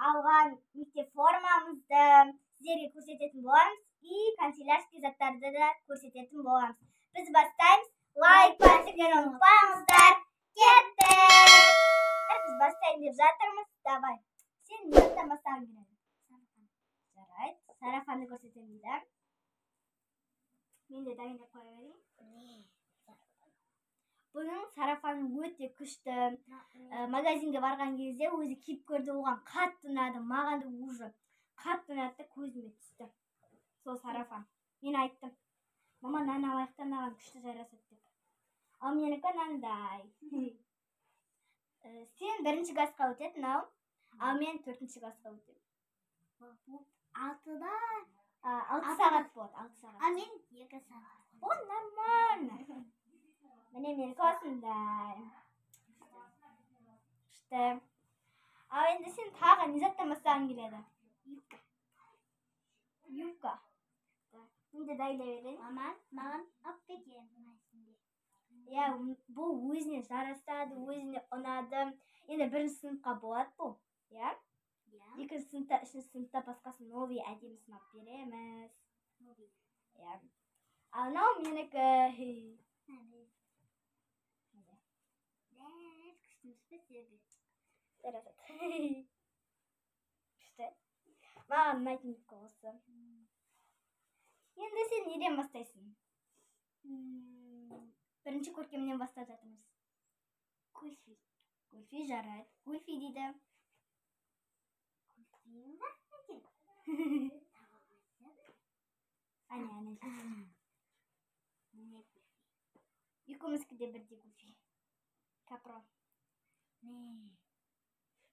Алған мектеп формамызды сіздерге көрсететін боламыз и канцелярский заттарды да көрсететін боламыз. Біз бастаймыз. Лайк басып ұмытпаңыздар. Кеттік. Біз бастайын деп жатырмыз. Давай. Сен не заттан бастағың келеді? Жарайды. Сарафанды көрсетемін дейді. Мен де дайындап қоя берейін. Бұның сарафаны өте күшті. Магазинге барған кезде өзі киіп көрді, оған қатты ұнады. Маған да уже қатты ұнады да көзіме түсті. Сол сарафан. Мен айттым: «Мама, мынаны алайық та, мынаған күшті жарасады», – деп. Ал менікі мынандай. Сен бірінші классқа өтеді мынау, ал мен төртінші классқа өтемін. 6-да. 6 сағат болады, 6 сағат. А мен 2 сағат. О, нормально. Міне, менікі осындай. Күшті. Ал енді сен тағы не заттан бастағың келеді? Юбка. Юбка. Мен де дайындай берейін. Мама маған алып берген магазинде. Иә, бұл өзіне жарасады, өзіне ұнады. Енді бірінші сыныпқа болады бұл, иә? Иә. Екінші сыныпта, үшінші сыныпта басқасын, новый әдемісін алып береміз. Иә. Ал мынау менікі. Міне. Күшті емес пе себебі? Жарасады. Күшті. Маған ұнайтын юбка осы. Енді сен неден бастайсың? Бірінші көркемнен бастап жатырмыз. Гульфи. Гульфи, жарайды. Гульфи дейді. Гульфи. Әне, әне. Міне. Екеуміздікі де бірдей гульфи. Капрон. Міне.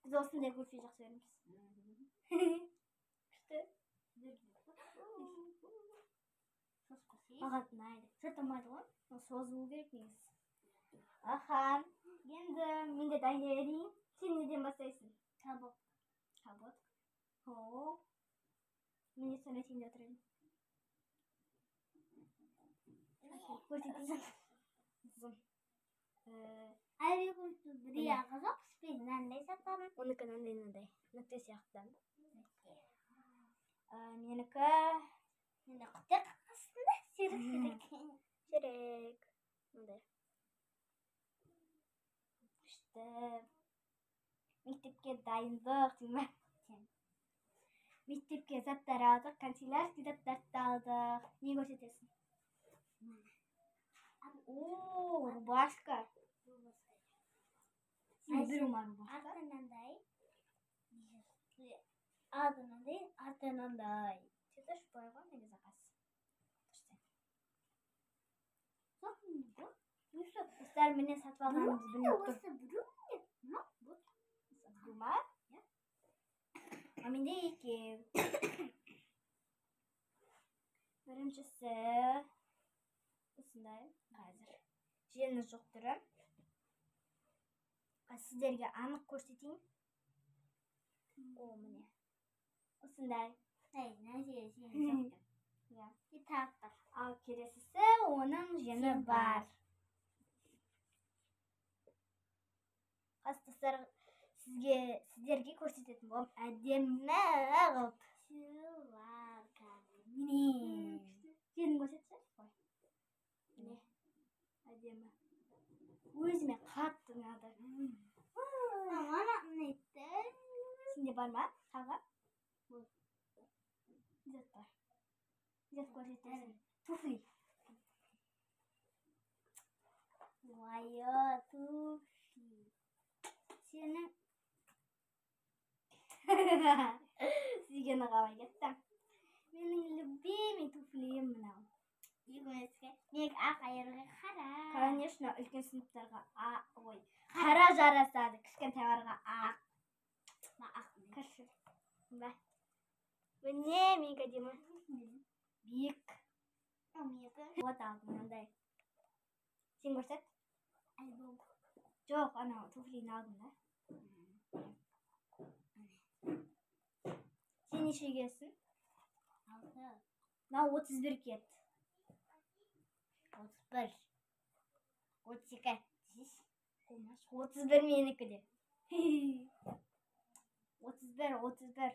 Біз осындай гульфи жақсы көреміз. Күшті. Маған ұнайды. Жыртылмайды ғой. Ол созылу керек негізі. Аха. Енді мен де дайындай берейін. Сен неден бастайсың? Кабок. Кабот. О. Мен де соны айтайын деп отыр едім. Көрсетейін. Ұзын. Әлі бір аяғы жоқ, піспей мынандай сатамын. Оныкі мынандай мынандай. Нүкте сияқты. Менікі Міне, құты астында жүрек. Жүрек. Мындай. Күшті. Мектепке дайындық деймін ба? Мектепке заттар алдық, канцелярский заттарды да алдық. Не көрсетесің? О, рубашка. Сен біреу ма рубашка? Арты мынандай. Алды мынандай, арты мынандай. Цветочек былай ғой негізі қасы. Күшті. Жоқ, Достар, міне, сатып алғанымыз білініп тұр. Осы біреу міне. Мынау, бұл. Біреу ма? Иә. А менде екеу. Біріншісі осындай қазір. Жеңі жоқ түрі. Сіздерге анық көрсетейін. О, міне. Осындай. Ей, мына жерде жеңі жоқ. Иә. И тағы бар. Ал келесісі оның жеңі Жеңі бар. бар. Қазір, достар, сіздерге көрсететін боламын. Әдемі қылып. Шылар кәдімгі. Міне. Жерін көрсетші. Ой. Міне. Әдемі. Өзіме қатты ұнады. Маған ұнайды. Сенде бар ма? Тағы? Не зат бар? Не зат көрсетесің? Туфли. Моё туфли. Сенің сүйгені қалай кетті? Менің любимый туфлиім мынау. Екеумізге. Менікі ақ, айырғы қара. Конечно, үлкен сыныптарға а, ой, қара жарасады, кішкентайларға ақ. Ма ақ ұнайды. Кірші. Ба. Міне, менікі әдемі. Биік. Ал менікі Вот, алдым мынандай. Сен көрсет. Альбом. Жоқ, анау туфлиін алдым да. Сен нешеге киесің? 6. Мынау 31 киеді. 31. 32. 31 менікі де. 31. 31, 31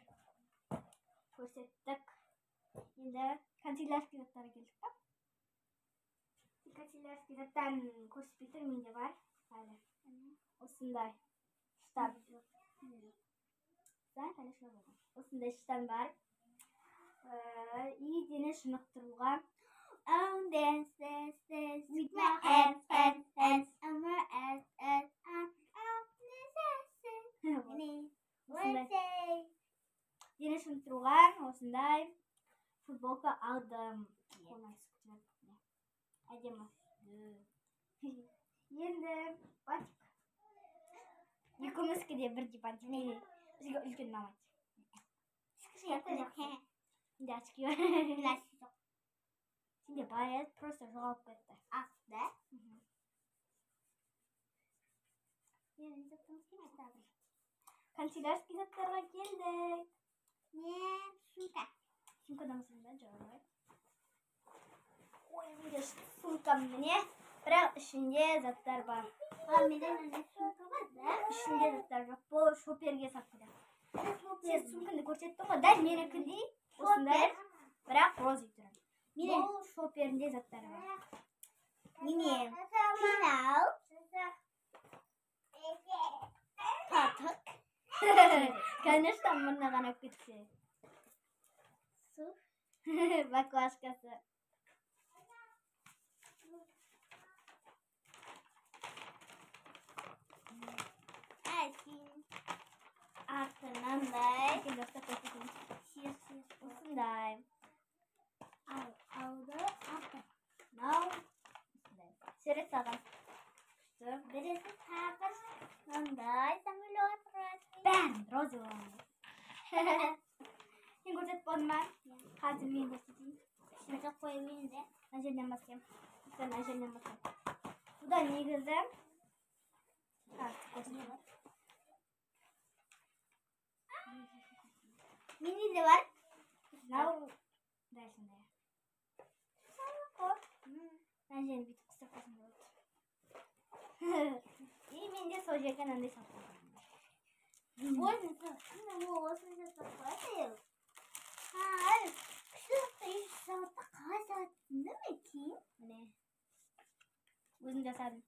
көрсеттік. Енді канцелярский заттарға келдік па? Канцелярский заттарын көрсетпей тұр, менде бар әлі. Осындай штан. Да, конечно, болған. Осындай штан бар. И дене шынықтыруға. Oh, dance, dance, dance With with my my hands, hands, hands, hands. I'm a S, S, I, O, S, S, S. Міне, Осындай Wednesday. дене шынықтыруға осындай футболка алдым. Қолына түсіп кетіп. Әдемі. Енді бантик. Екеумізге де бірдей бантик. Бізге үлкен ұнамайды. Менде очки бар. Сенде бар еді, просто жоғалып кетті. Ақ, да? Енді канцелярский заттарға келдік. Мен сумка. Сумкадан ба? Жоқ. Ой, менде сумкам міне, бірақ ішінде заттар бар. А, менде мынандай сумка бар, да? Ішінде заттар жоқ. Бұл шоперге салып кетемін. Сен сумкаңды көрсеттің ғой, дәл менікіндей осындай, бірақ розовый түрі. Міне. Бұл шоперінде заттар бар. Міне. Пенал. Татық. Конечно, мұрны қанап кетсе. Су. Баклажкасы. Әсин. Арты мынандай. Екен достар, көрсетейін. Сиыр, сиыр. Осындай. Ал, алды, арты. Мынау осындай. Сурет салған. Күшті. Бірісі тағы мынандай самолет розовый. Бәрін розовый аламын. Сен көрсетіп болдың ба? Қазір мен көрсетейін. Ішінде қойып енді. Мына жерден бастаймын. Мына жерден бастаймын. Бұда негізі көрсетейін. Менде де бар. Мынау дәл сондай. Мына жерін бүйтіп қыстырып қойсам болады. И менде сол жерге мынандай салып қойған. Ой, осыны жасап қояды. Ай, күшті сағатта қалай сағаттың ба кейін? Міне. Өзім жасадым.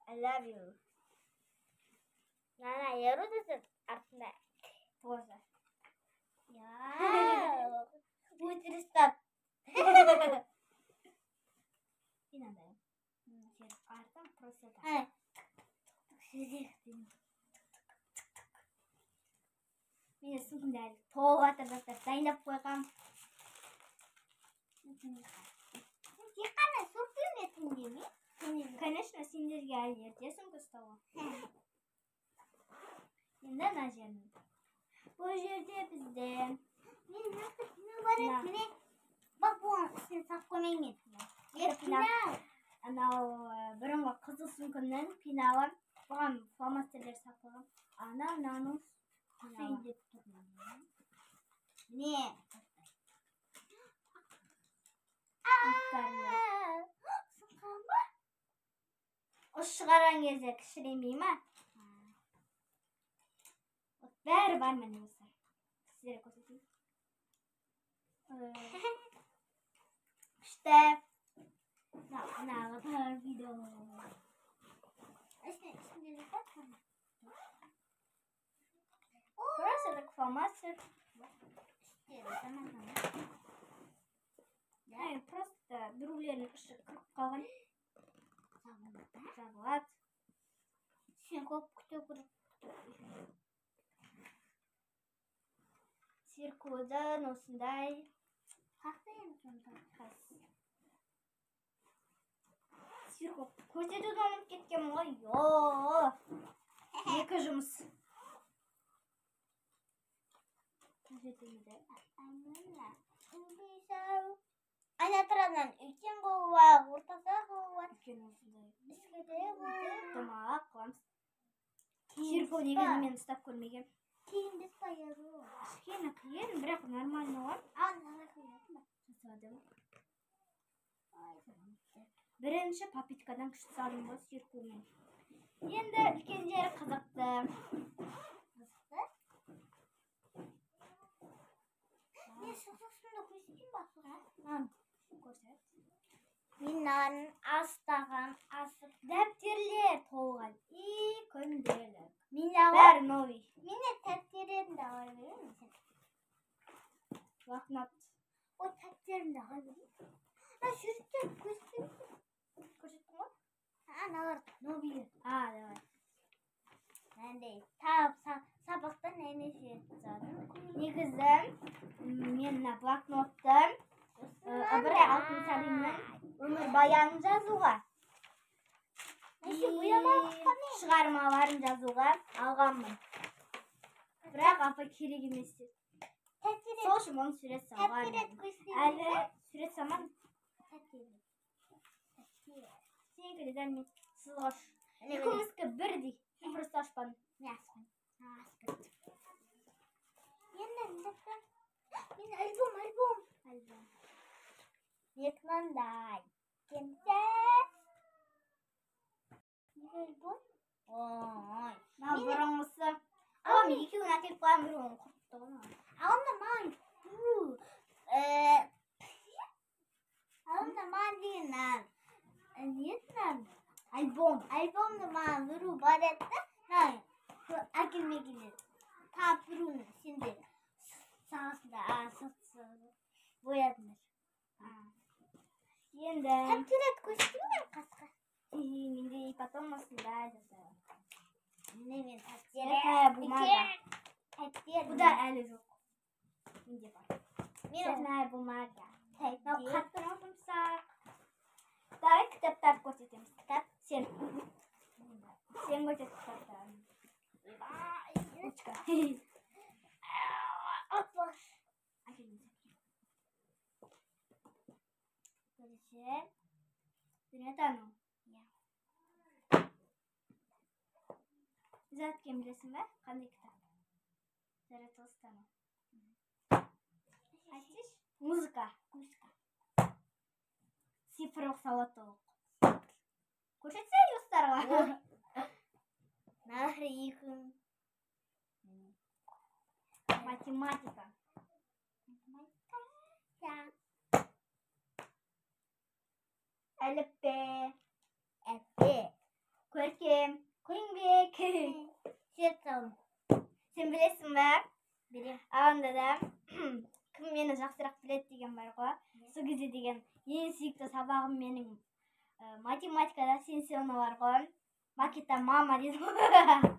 I love you. Мына еру жасап артында. Тоже. Я. Өтірістап. И мынандай. Жер артын просто так. Ай. Менде сумкамда әлі толып жатыр заттар дайындап қойғам. Тек қана сумка ретінде ме? Конечно, сендерге әлі ерте сумка ұстауға. Енді мына жерін. Бұл жерде бізде Мен нақты пенал бар еді, Мына. міне. Бақ, бұған үстіне салып қоймаймын мен. Е, пенал. Анау бұрынғы қызыл сумкамның пеналы. Бұған фломастерлер салып қойғам. Ана мынаның пеналы. Деп тұрмын. Міне. Аттарында. Сынған ба? Ұш шығарған кезде кішіремей ма? Вот бәрі бар міне осы. Сіздерге көрсетейін. Күшті. Мынау торпедо. Үстіне жоқ па? Просто так фломастер. Ай, просто біреулерінің іші кіріп қалған. Жабылады. Сен көп күте көріп. Циркудан осындай. Қақта енді сонда. Қас. Цирку көрсетуді ұмытып кеткенмін ғой. Йо! Екі жұмыс. Көрсетілмеді. Ана тұрадан үлкен қолы бар, орташа қолы бар. Үлкен осындай. Кішкентай қолы. Домалақ қыламыз. Цирку негізі мен ұстап көрмегенмін. Қиын емес па, Еру? Кішкене қиын, бірақ нормально ғой. Ал, мына қиын ба? Жасадым. Бірінші попыткадан күшті салдым ғой циркумен. Енді үлкендер қызықты. Қызықты? Мен нан астаған асып. Дәптерлер толған. И күнделік. Мен алам. Бәрі новый. Мен де дәптерімді ала беремін. Блокнот. Ой, дәптерімді ала берейін. А, суреттер көрсеттің. Көрсеттің ғой? Аналар новый. А, давай. Мынандай тап сабақтан әне сурет жасадым. Негізі мен мына блокнотты Ыбырай Алтынсариннің өмірбаянын жазуға Неше боямалық па не? Шығармаларын жазуға алғанмын. Бірақ апа керек емес деді. Дәптер Сол үшін оны сурет салған. дәптер көрсеттің. Әлі сурет салмадым. Дәптер. Сенікі де дәл мен сызғыш. Екеуміздікі бірдей. Мен просто ашпадым. Мен ашпадым. Енді дәптер. Мен альбом, альбом. Альбом. Екі мынандай. Кемсе. Екі альбом. Ой. Мына Мен- бұрынғысы. Ағам екеуін әкеліп қоямын, біреуін құртты ғой мына. Алында маған алында маған деген мына не еді мына? Альбом. Альбомды маған біреу бар еді да, мына әкелмеген еді. Тап біреуін сендер сағасында боядыңдар. Енді Дәптер көрсетейін мен қасқа. Менде и потом осындай жасаймын. Міне мен дәптер. Такая бумага. Дәптер. Бұда әлі жоқ. Менде бар. Мен Цветная бумага. Мынау дәптер. қатты жұмсақ. Давай кітаптарды көрсетеміз. Кітап сен. Сен көрсет кітаптарын. Ручка. Опа. Әкеліңіз. Бірінші. Дүниетану. Иә. Зәткен білесің бе? Қандай кітап? Жаратылыстану. Айтшы. Музыка. Музыка. Цифрлық сауаттылық. Көрсетсе достарға. Мыналар екі. Математика. Математика. Әліппе. Әліппе. Көркем. Еңбек. Сурет салдым. Сен білесің бе? Білем. Ағанда да кім мені жақсырақ біледі деген бар ғой. Сол кезде деген ең сүйікті сабағым менің математикада сенсионы бар ғой. Макета мама дейді ғой.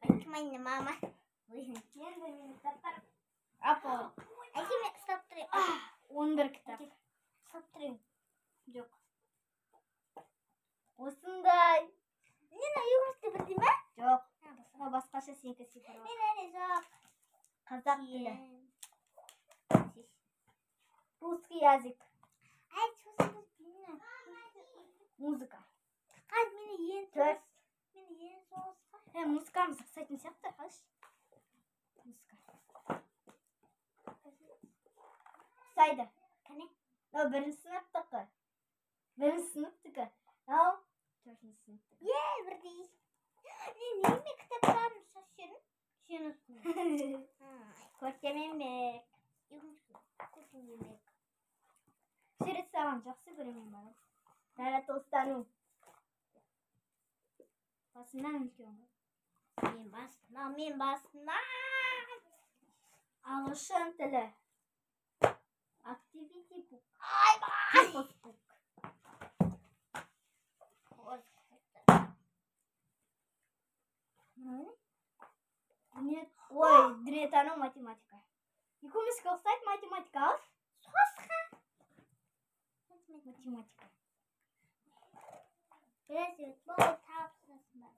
Айтмайын мама. Енді менің кітаптар. Апа. Әке, мен ұстап тұрайын. 11 кітап. Ұстап тұрайын. Жоқ. Осындай. Не, мына екеумізді бірдей ме? Жоқ. Мынау басқаша, сенікі цифрлық. Мен әлі жоқ. Қазақ тілі. Русский язык. Ай, сосын біз білмеймін. Музыка. Қазір мені ең Төрт. Мені ең соғысқа. Музыкамыз ұқсайтын сияқты, алшы. Музыка. Ұқсайды. Қане? Мынау бірінші сыныптікі. Бірінші сыныптікі. Мынау төртінші сыныптікі. Е, бірдей. Не, неме кітаптарым сенің? Сен ұстың. Көркем еңбек. Көркем еңбек. Сурет салған жақсы көремін бала. Жаратылыстану. Басынан үлкен ғой. Мен басынан, мен басынан. Ағылшын тілі. Activity book. Айбай! Purpose book. Дүние, ой, дүниетану, математика. Екеумізге ұқсайды математика, алшы. Сосқа. Математика. Біраз өтіп тапсырасың ба?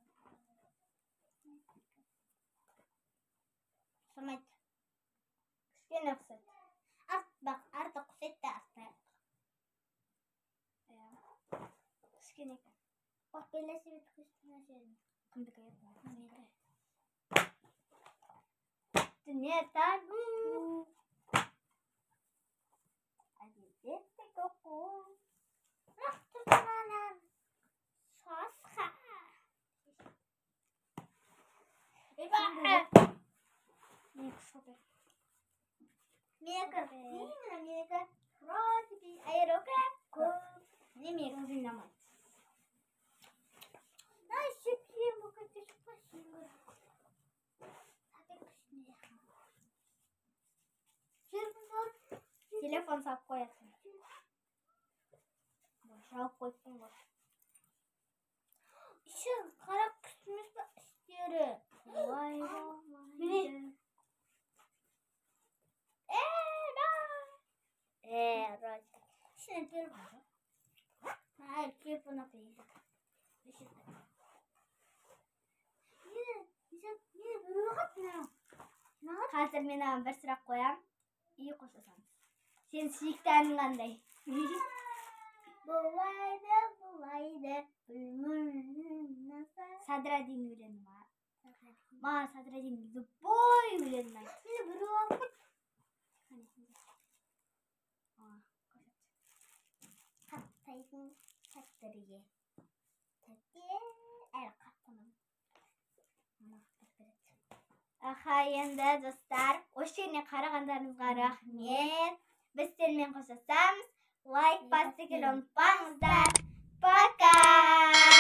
Ұқсамайды. Кішкене ұқсайды. Арт бақ, арты ұқсайды да арты. Иә. Кішкене екен. Бақ, велосипед көрсеткен жерін. Кімдікі еді? Дүниетану. Әдебиеттік оқу. Бірақ тұрсаңнан сосқа. Менікі супер. Менікі, именно менікі. Вроде бы аэрограф көп. Міне, менікі жинамайды. На, шепшем болып кетті, шықпа. Ішінде. Телефон. Телефон салып қоясың. Жауып қойыппын ғой. Іші қара күшті емес па іштері? Олай болмайды. Э, ішіне телефон жоқ. Ай, телефон алып. Не, не, біреу қалды. Қазір мен маған бір сұрақ қоямын и қоштасамыз. Сенің сүйікті әнің қандай? Болайды, болайды. Садраддин өлеңі ма? Маған Садраддин любой өлеңі ұнайды. Мені біреу алып кетті. А, көрсет. Қаптайтын тәттірге. Тәтте әлі қаптамадым. Мама қаптап береді. Аха, енді, достар, осы жеріне қарағандарыңызға рахмет. Біз сіздермен қоштасамыз. Лайк басып ұмытпаңыздар. Пока!